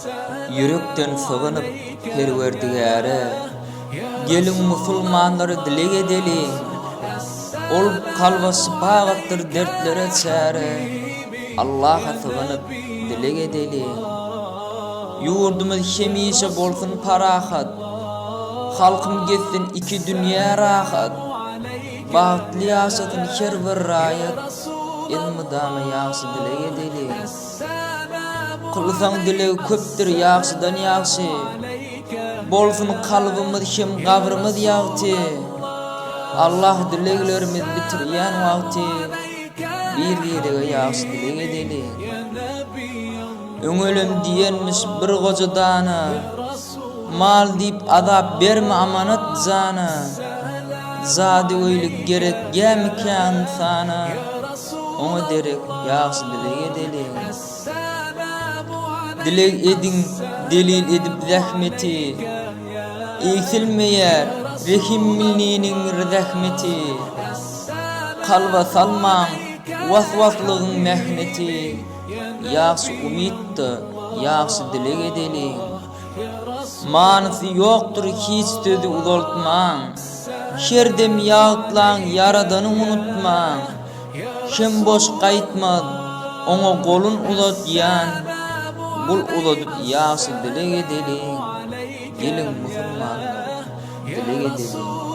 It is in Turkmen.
Ýürekden sygynyp Perwerdigäre, Geliň musulmanlar dileg edeliň. Ol kalba şypagatdyr dertlere çäre, Allaha sygynyp dileg edeliň. Ýurdumyz hemişe bolsun parahat, Halkym gezsin iki dünýä rahat. Bagtly ýaşasyn her bir raýat, Elmydama ýagşy dileg edeliň. Kylsaň dileg köpdür ýagşydan ýagşy, Bolsun kalbymyz hem gabrymyz ýagty. Allah dileglerimiz bitirýän wagty, Bir-birege ýagşy dileg edeliň. Öňelem diýenmiş bir goja dana, Mal diýip azap berme amanat jana, Jadygöýlik gerek gämikä ynsana, Oňa derek ýagşy dileg edeliň. Dileg ediň delil edip zähmeti, Egsilmeýär rehimliniň rähmeti. Kalba salmaň was-waslygyň mähneti, Ýagşy umytda ýagşy dileg edeliň. Manysy ýokdur hiç sözi uzaltmaň. Her dem ýatlaň Ýaradany unutmaň. Hem boş gaýtmaz Oňa golun uzatýan. Gol uzadyp ýagşy dileg edeliň. Geliň musulmanlar dileg edeliň.